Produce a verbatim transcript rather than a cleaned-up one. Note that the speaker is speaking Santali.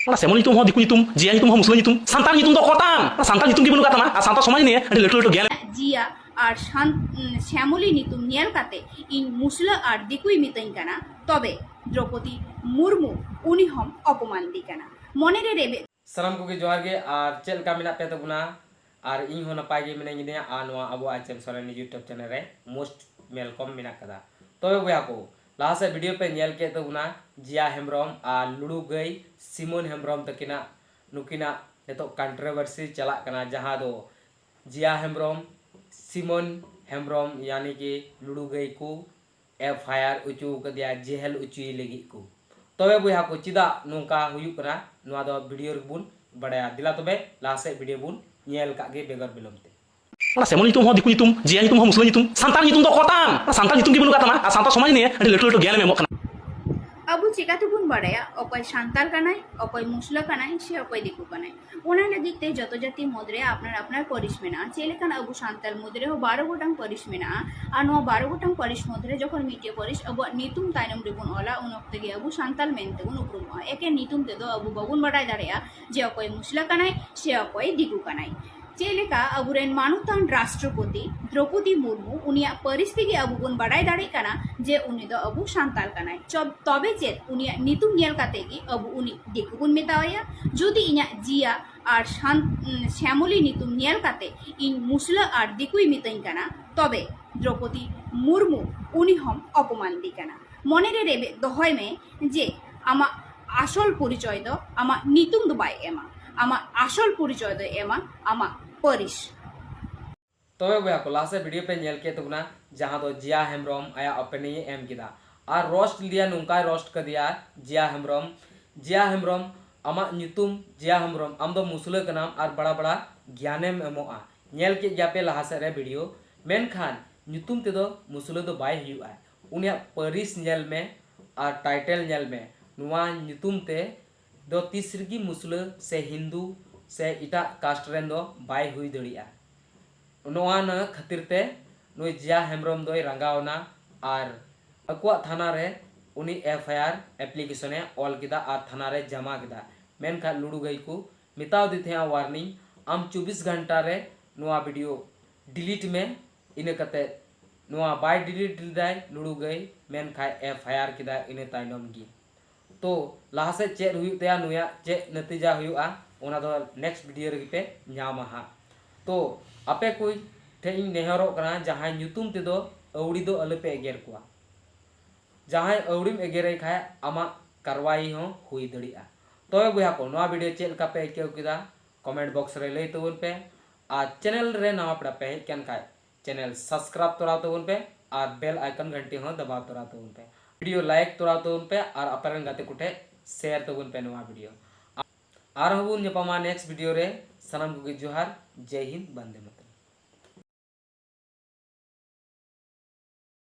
ᱚᱱᱟ ᱥᱮᱢᱚᱞ ᱧᱩᱛᱩᱢ ᱦᱚᱸ ᱫᱤᱠᱩ ᱧᱩᱛᱩᱢ, ᱡᱤᱭᱟ ᱧᱩᱛᱩᱢ ᱦᱚᱸ ᱢᱩᱥᱞᱟᱹ ᱧᱩᱛᱩᱢ, ᱥᱟᱱᱛᱟᱲ ᱧᱩᱛᱩᱢ ᱫᱚ ᱚᱠᱚᱭ ᱛᱟᱢ? ᱚᱱᱟ ᱥᱟᱱᱛᱟᱲ ᱧᱩᱛᱩᱢ ᱜᱮ ᱵᱟᱹᱱᱩᱜ ᱟᱠᱟᱫ ᱛᱟᱢᱟ᱾ ᱟᱨ ᱥᱟᱱᱛᱟᱲ ᱥᱚᱢᱟᱡᱽ ᱱᱤᱭᱮ ᱟᱹᱰᱤ ᱞᱟᱹᱴᱩ ᱞᱟᱹᱴᱩ ᱜᱮᱭᱟᱱ᱾ ᱡᱤᱭᱟ ᱟᱨ ᱥᱟᱱ-, ᱩᱸ, ᱥᱮᱢᱚᱞᱤ ᱧᱩᱛᱩᱢ ᱧᱮᱞ ᱠᱟᱛᱮ ᱤᱧ ᱢᱩᱥᱞᱟᱹ ᱟᱨ ᱫᱤᱠᱩᱭ ᱢᱤᱛᱟᱹᱧ ᱠᱟᱱᱟ, ᱛᱚᱵᱮ ᱫᱨᱚᱯᱚᱫᱤ ᱢᱩᱨᱢᱩ ᱩᱱᱤ ᱦᱚᱸᱢ ᱚᱯᱚᱢᱟᱱ ᱫᱤ ᱠᱟᱱᱟ᱾ ᱢᱚᱱᱮ ᱨᱮ ᱨᱮᱵᱮᱫ᱾ ᱥᱟᱱᱟᱢ ᱠᱚᱜᱮ ᱡᱚᱦᱟᱨ ᱜᱮ, ᱟᱨ ᱪᱮᱫ ᱞᱮᱠᱟ ᱢᱮᱱᱟᱜ ᱯᱮ ᱛᱟᱵᱚᱱᱟ? ᱟᱨ ᱤᱧ ᱦᱚᱸ ᱱᱟᱯᱟᱭ ᱜᱮ ᱢᱤᱱᱟᱹᱧ ᱜᱮᱫᱤᱧᱟ, ᱟᱨ ᱱᱚᱣᱟ ᱟᱵᱚ I H M Soren YouTube channel ᱨᱮ most welcome ᱢᱮᱱᱟᱜ ᱠᱟᱫᱟ᱾ ᱛᱚᱵᱮ ᱵᱚᱭᱦᱟ ᱠᱚ, ᱞᱟᱦᱟ ᱥᱮᱫ video ᱯᱮ ᱧᱮᱞ ᱠᱮᱫ ᱛᱟᱵᱚᱱᱟ, ᱡᱤᱭᱟ ᱦᱮᱢᱵᱨᱚᱢ ᱟᱨ ᱞᱩᱲᱩ ᱜᱟᱹᱭ ᱥᱤᱢᱚᱱ ᱦᱮᱢᱵᱨᱚᱢ ᱛᱟᱹᱠᱤᱱᱟᱜ, ᱱᱩᱠᱤᱱᱟᱜ ᱱᱤᱛᱚᱜ controversy ᱪᱟᱞᱟᱜ ᱠᱟᱱᱟ, ᱡᱟᱦᱟᱸ ᱫᱚ ᱡᱤᱭᱟ ᱦᱮᱢᱵᱨᱚᱢ, ᱥᱤᱢᱚᱱ ᱦᱮᱢᱵᱨᱚᱢ ᱭᱟᱱᱤ ᱠᱤ ᱞᱩᱲᱩ ᱜᱟᱹᱭ ᱠᱚ ᱮᱯᱷ ᱟᱭ ᱟᱨ ᱦᱚᱪᱚ ᱟᱠᱟᱫᱮᱭᱟ ᱡᱮᱦᱮᱞ ᱦᱚᱪᱚᱭᱮ ᱞᱟᱹᱜᱤᱫ ᱠᱚ᱾ ᱛᱚᱵᱮ ᱵᱚᱭᱦᱟ ᱠᱚ, ᱪᱮᱫᱟᱜ ᱱᱚᱝᱠᱟ ᱦᱩᱭᱩᱜ ᱠᱟᱱᱟ, ᱱᱚᱣᱟ ᱫᱚ video ᱨᱮᱵᱚᱱ ᱵᱟᱲᱟᱭᱟ᱾ ᱫᱮᱞᱟ ᱛᱚᱵᱮ ᱞᱟᱦᱟ ᱥᱮᱫ video ᱵᱚᱱ ᱧᱮᱞ ᱠᱟᱜ ᱜᱮ ᱵᱮᱜᱚᱨ ᱵᱤᱞᱚᱢ ᱛᱮ᱾ ᱚᱱᱟ ᱥᱮᱢᱚᱞ ᱧᱩᱛᱩᱢ ᱦᱚᱸ ᱫᱤᱠᱩ ᱧᱩᱛᱩᱢ, ᱡᱤᱭᱟ ᱧᱩᱛᱩᱢ ᱦᱚᱸ ᱢᱩᱥᱞᱟᱹ ᱧᱩᱛᱩᱢ, ᱥᱟᱱᱛᱟᱲ ᱧᱩᱛᱩᱢ ᱫᱚ ᱚᱠᱚᱭ ᱛᱟᱢ? ᱚᱱᱟ ᱥᱟᱱᱛᱟᱲ ᱧᱩᱛᱩᱢ ᱜᱮ ᱵᱟᱹᱱᱩᱜ ᱟᱠᱟᱫ ᱛᱟᱢᱟ᱾ ᱟᱨ ᱥᱟᱱᱛᱟᱲ ᱥᱚᱢᱟᱡᱽ ᱱᱤᱭᱮ ᱟᱹᱰᱤ ᱞᱟᱹᱴᱩ ᱞᱟᱹᱴᱩ ᱜᱮᱭᱟᱱᱮᱢ ᱮᱢᱚᱜ ᱠᱟᱱᱟ᱾ ᱟᱵᱚ ᱪᱤᱠᱟᱹ ᱛᱮᱵᱚᱱ ᱵᱟᱲᱟᱭᱟ ᱚᱠᱚᱭ ᱥᱟᱱᱛᱟᱲ ᱠᱟᱱᱟᱭ, ᱚᱠᱚᱭ ᱢᱩᱥᱞᱟᱹ ᱠᱟᱱᱟᱭ, ᱥᱮ ᱚᱠᱚᱭ ᱫᱤᱠᱩ ᱠᱟᱱᱟᱭ? ᱚᱱᱟ ᱞᱟᱹᱜᱤᱫ ᱛᱮ ᱡᱚᱛᱚ ᱡᱟᱹᱛᱤ ᱢᱩᱫᱽᱨᱮ ᱟᱯᱱᱟᱨ ᱟᱯᱱᱟᱨ ᱯᱟᱹᱨᱤᱥ ᱢᱮᱱᱟᱜᱼᱟ᱾ ᱪᱮᱫ ᱞᱮᱠᱟᱱ ᱟᱵᱚ ᱥᱟᱱᱛᱟᱲ ᱢᱩᱫᱽ ᱨᱮᱦᱚᱸ ᱵᱟᱨᱚ ᱜᱚᱴᱟᱝ ᱯᱟᱹᱨᱤᱥ ᱢᱮᱱᱟᱜᱼᱟ, ᱟᱨ ᱱᱚᱣᱟ ᱵᱟᱨᱚ ᱜᱚᱴᱟᱝ ᱯᱟᱹᱨᱤᱥ ᱢᱩᱫᱽ ᱨᱮ ᱡᱚᱠᱷᱚᱱ ᱢᱤᱫᱴᱮᱡ ᱯᱟᱹᱨᱤᱥ ᱟᱵᱚᱣᱟᱜ ᱧᱩᱛᱩᱢ ᱛᱟᱭᱱᱚᱢ ᱨᱮᱵᱚᱱ ᱚᱞᱟ, ᱩᱱ ᱚᱠᱛᱮ ᱜᱮ ᱟᱵᱚ ᱥᱟᱱᱛᱟᱲ ᱢᱮᱱᱛᱮ ᱵᱚᱱ ᱩᱯᱨᱩᱢᱚᱜᱼᱟ᱾ ᱮᱠᱮᱱ ᱧᱩᱛᱩᱢ ᱛᱮᱫᱚ ᱟᱵᱚ ᱵᱟᱵᱚᱱ ᱵᱟᱰᱟᱭ ᱫᱟᱲᱮᱭᱟᱜᱼᱟ ᱡᱮ ᱚᱠᱚᱭ ᱢᱩᱥᱞᱟᱹ ᱠᱟᱱᱟᱭ ᱥᱮ ᱚᱠᱚᱭ ᱫᱤᱠᱩ ᱠᱟᱱᱟᱭ᱾ ᱪᱮᱫ ᱞᱮᱠᱟ ᱟᱵᱚᱨᱮᱱ ᱢᱟᱱᱚᱛᱟᱱ ᱨᱟᱥᱴᱨᱚᱯᱚᱛᱤ ᱫᱨᱚᱯᱚᱫᱤ ᱢᱩᱨᱢᱩ, ᱩᱱᱤᱭᱟᱜ ᱯᱟᱹᱨᱤᱥ ᱛᱮᱜᱮ ᱟᱵᱚ ᱵᱚᱱ ᱵᱟᱰᱟᱭ ᱫᱟᱲᱮᱭᱟᱜ ᱠᱟᱱᱟ ᱡᱮ ᱩᱱᱤ ᱫᱚ ᱟᱵᱚ ᱥᱟᱱᱛᱟᱲ ᱠᱟᱱᱟᱭ᱾ ᱪᱚ-, ᱛᱚᱵᱮ ᱪᱮᱫ ᱩᱱᱤᱭᱟᱜ ᱧᱩᱛᱩᱢ ᱧᱮᱞ ᱠᱟᱛᱮ ᱜᱮ ᱟᱵᱚ ᱩᱱᱤ ᱫᱤᱠᱩ ᱵᱚᱱ ᱢᱮᱛᱟᱣᱟᱭᱟ? ᱡᱩᱫᱤ ᱤᱧᱟᱜ ᱡᱤᱭᱟ ᱟᱨ ᱥᱟᱱ-, ᱩᱸ, ᱥᱮᱢᱚᱞᱤ ᱧᱩᱛᱩᱢ ᱧᱮᱞ ᱠᱟᱛᱮ ᱤᱧ ᱢᱩᱥᱞᱟᱹ ᱟᱨ ᱫᱤᱠᱩᱭ ᱢᱤᱛᱟᱹᱧ ᱠᱟᱱᱟ, ᱛᱚᱵᱮ ᱫᱨᱚᱯᱚᱫᱤ ᱢᱩᱨᱢᱩ ᱩᱱᱤ ᱦᱚᱸᱢ ᱚᱯᱚᱢᱟᱱ ᱫᱤ ᱠᱟᱱᱟ᱾ ᱢᱚᱱᱮ ᱨᱮ ᱨᱮᱵᱮᱫ ᱫᱚᱦᱚᱭ ᱢᱮ ᱡᱮ ᱟᱢᱟᱜ ᱟᱥᱚᱞ ᱯᱚᱨᱤᱪᱚᱭ ᱫᱚ ᱟᱢᱟᱜ ᱧᱩᱛᱩᱢ ᱫᱚ ᱵᱟᱭ ᱮᱢᱟ, ᱟᱢᱟᱜ ᱟᱥᱚᱞ ᱯᱚᱨᱤᱪᱚᱭ ᱫᱚᱭ ᱮᱢᱟ ᱟᱢᱟᱜ ᱯᱟᱹᱨᱤᱥ᱾ ᱛᱚᱵᱮ ᱵᱚᱭᱦᱟ ᱠᱚ, ᱞᱟᱦᱟ ᱥᱮᱫ video ᱯᱮ ᱧᱮᱞ ᱠᱮᱫ ᱛᱟᱵᱚᱱᱟ, ᱡᱟᱦᱟᱸ ᱫᱚ ᱡᱤᱭᱟ ᱦᱮᱢᱵᱨᱚᱢ ᱟᱭᱟᱜ opinion ᱮ ᱮᱢ ᱠᱮᱫᱟ ᱟᱨ roast ᱞᱮᱫᱮᱭᱟ, ᱱᱚᱝᱠᱟᱭ roast ᱠᱟᱫᱮᱭᱟ ᱡᱤᱭᱟ ᱦᱮᱢᱵᱨᱚᱢ, ᱡᱤᱭᱟ ᱦᱮᱢᱵᱨᱚᱢ, ᱟᱢᱟᱜ ᱧᱩᱛᱩᱢ ᱡᱤᱭᱟ ᱦᱮᱢᱵᱨᱚᱢ, ᱟᱢ ᱫᱚ ᱢᱩᱥᱞᱟᱹ ᱠᱟᱱᱟᱢ ᱟᱨ ᱵᱟᱲᱟ ᱵᱟᱲᱟ ᱜᱮᱭᱟᱱᱮᱢ ᱮᱢᱚᱜᱼᱟ᱾ ᱧᱮᱞ ᱠᱮᱫ ᱜᱮᱭᱟ ᱯᱮ ᱞᱟᱦᱟ ᱥᱮᱫ ᱨᱮ video, ᱢᱮᱱᱠᱷᱟᱱ ᱧᱩᱛᱩᱢ ᱛᱮᱫᱚ ᱢᱩᱥᱞᱟᱹ ᱫᱚ ᱵᱟᱭ ᱦᱩᱭᱩᱜᱼᱟ᱾ ᱩᱱᱤᱭᱟᱜ ᱯᱟᱹᱨᱤᱥ ᱧᱮᱞ ᱢᱮ ᱟᱨ title ᱧᱮᱞ ᱢᱮ, ᱱᱚᱣᱟ ᱧᱩᱛᱩᱢ ᱛᱮ ᱫᱚ ᱛᱤᱥ ᱨᱮᱜᱮ ᱢᱩᱥᱞᱟᱹ ᱥᱮ ᱦᱤᱱᱫᱩ ᱥᱮ ᱮᱴᱟᱜ caste ᱨᱮᱱ ᱫᱚ ᱵᱟᱭ ᱦᱩᱭ ᱫᱟᱲᱮᱭᱟᱜᱼᱟ᱾ ᱱᱚᱣᱟ ᱱᱟ ᱠᱷᱟᱹᱛᱤᱨ ᱛᱮ ᱱᱩᱭ ᱡᱤᱭᱟ ᱦᱮᱢᱵᱨᱚᱢ ᱫᱚᱭ ᱨᱟᱸᱜᱟᱣ ᱮᱱᱟ ᱟᱨ ᱟᱠᱚᱣᱟᱜ ᱛᱷᱟᱱᱟ ᱨᱮ ᱩᱱᱤ ᱮᱯᱷ ᱟᱭ ᱟᱨ application ᱮ ᱚᱞ ᱠᱮᱫᱟ ᱟᱨ ᱛᱷᱟᱱᱟ ᱨᱮ ᱡᱚᱢᱟ ᱠᱮᱫᱟ᱾ ᱢᱮᱱᱠᱷᱟᱱ ᱞᱩᱲᱩ ᱜᱟᱹᱭ ᱠᱚ ᱢᱮᱛᱟᱣ ᱫᱮ ᱛᱟᱦᱮᱸᱜᱼᱟ warning, ᱟᱢ ᱪᱚᱵᱵᱤᱥ ᱜᱷᱚᱱᱴᱟ ᱨᱮ ᱱᱚᱣᱟ video delete ᱢᱮ, ᱤᱱᱟᱹ ᱠᱟᱛᱮ ᱱᱚᱣᱟ ᱵᱟᱭ delete ᱞᱮᱫᱟᱭ ᱞᱩᱲᱩ ᱜᱟᱹᱭ, ᱢᱮᱱᱠᱷᱟᱱ FIR ᱠᱮᱫᱟᱭ ᱤᱱᱟᱹ ᱛᱟᱭᱱᱚᱢ ᱜᱮ᱾ ᱛᱚ ᱞᱟᱦᱟ ᱥᱮᱫ ᱪᱮᱫ ᱦᱩᱭᱩᱜ ᱛᱟᱭᱟ, ᱱᱩᱭᱟᱜ ᱪᱮᱫ ᱱᱟᱹᱛᱤᱡᱟ ᱦᱩᱭᱩᱜᱼᱟ, ᱚᱱᱟ ᱫᱚ next video ᱨᱮᱜᱮ ᱯᱮ ᱧᱟᱢᱟ ᱦᱟᱸᱜ᱾ ᱛᱚ ᱟᱯᱮ ᱠᱚ ᱴᱷᱮᱱ ᱤᱧ ᱱᱮᱦᱚᱨᱚᱜ ᱠᱟᱱᱟ, ᱡᱟᱦᱟᱸᱭ ᱧᱩᱛᱩᱢ ᱛᱮᱫᱚ ᱟᱹᱣᱲᱤ ᱫᱚ ᱟᱞᱚ ᱯᱮ ᱮᱜᱮᱨ ᱠᱚᱣᱟ᱾ ᱡᱟᱦᱟᱸᱭ ᱟᱹᱣᱲᱤᱢ ᱮᱜᱮᱨᱮ ᱠᱷᱟᱡ ᱟᱢᱟᱜ ᱠᱟᱨᱣᱟᱭ ᱦᱚᱸ ᱦᱩᱭ ᱫᱟᱲᱮᱭᱟᱜᱼᱟ᱾ ᱛᱚᱵᱮ ᱵᱚᱭᱦᱟ ᱠᱚ, ᱱᱚᱣᱟ video ᱪᱮᱫ ᱞᱮᱠᱟ ᱯᱮ ᱟᱹᱭᱠᱟᱹᱣ ᱠᱮᱫᱟ, comment box ᱨᱮ ᱞᱟᱹᱭ ᱛᱟᱵᱚᱱ ᱯᱮ᱾ ᱟᱨ channel ᱨᱮ ᱱᱟᱣᱟ ᱯᱮᱲᱟ ᱯᱮ ᱦᱮᱡ ᱠᱟᱱ ᱠᱷᱟᱡ channel subscribe ᱛᱚᱨᱟ ᱛᱟᱵᱚᱱ ᱯᱮ ᱟᱨ bell icon ᱜᱷᱟᱱᱴᱤ ᱦᱚᱸ ᱫᱟᱵᱟᱣ ᱛᱚᱨᱟ ᱛᱟᱵᱚᱱ ᱯᱮ᱾ Video like ᱛᱚᱨᱟ ᱛᱟᱵᱚᱱ ᱯᱮ ᱟᱨ ᱟᱯᱮ ᱨᱮᱱ ᱜᱟᱛᱮ ᱠᱚᱴᱷᱮᱡ share ᱛᱟᱵᱚᱱ ᱯᱮ ᱱᱚᱣᱟ video᱾ ᱟᱨᱦᱚᱸ ᱵᱚᱱ ᱧᱟᱯᱟᱢᱟ next video ᱨᱮ᱾ ᱥᱟᱱᱟᱢ ᱠᱚᱜᱮ ᱡᱚᱦᱟᱨ, ᱡᱟᱭ ᱦᱤᱱᱫ, ᱵᱚᱱᱫᱮ ᱢᱟᱛᱚᱨᱚᱢ᱾